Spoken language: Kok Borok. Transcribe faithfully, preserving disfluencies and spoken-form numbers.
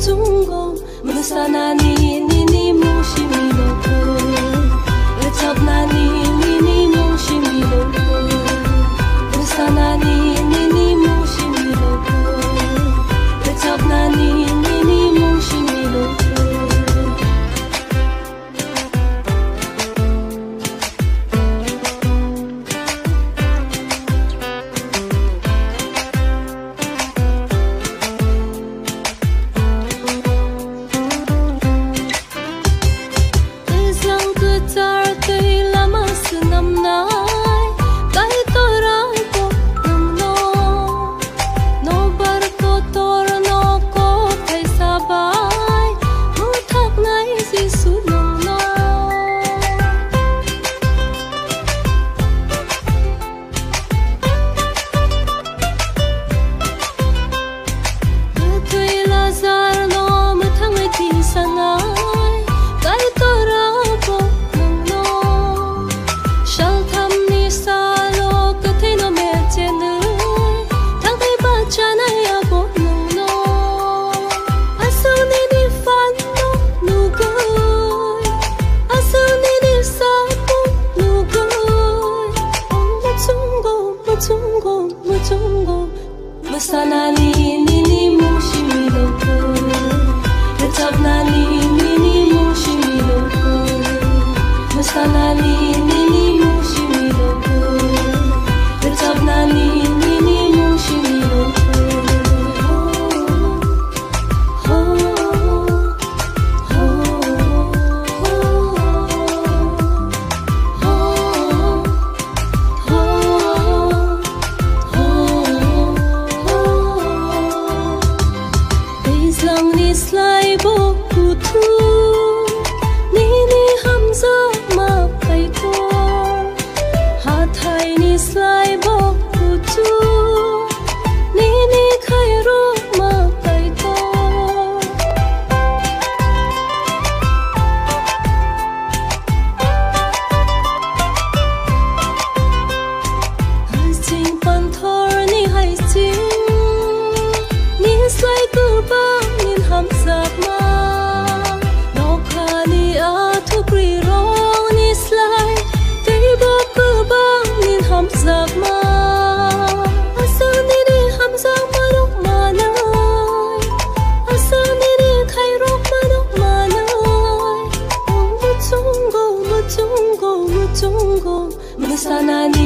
Chungo, mwsanani nini mung simi nokho. Rwchapnani nini mung simi nokho. Mwsanani nini mung simi nokho. Rwchapnani nini mung simi nokho. Twijlang kwchar twi lama swnamnai, Kaitor abo nwngno. Nobar kotorno kothai sabai, mwthaknai Jisu nwngno. Kwthwi Lazarno mwthangwi tisanai, Kaitor abo nwngno. Salthamni salo kwthwino mechenwi, thangwi bachanai abo nwngno. Aswk nini phanno nugwi, aswk nini samung nugwi, ang muchungo, muchungo, muchungo. Mwsanani nini mung simi nokho. Rwchapnani nini mung simi nokho. Mwsanani nini mung simi nokho. Rwchapnani nini mung simi nokho. Ho, ho, ho, ho. Twijlangni slai bo kuthuk, nini hamjakma Kaitor. Hathaini slai bo kuchuk, nini khairokma Kaitor. Haising panthorni haising, ni slai kwbang nin hamjakma. Nokhani athukrirokni slai teibo kwbang nin hamjakma. Aswk nini hamjakmarok manai, aswk nini khairokmarok manai. Ang muchungo, muchungo, muchungo, mwsanani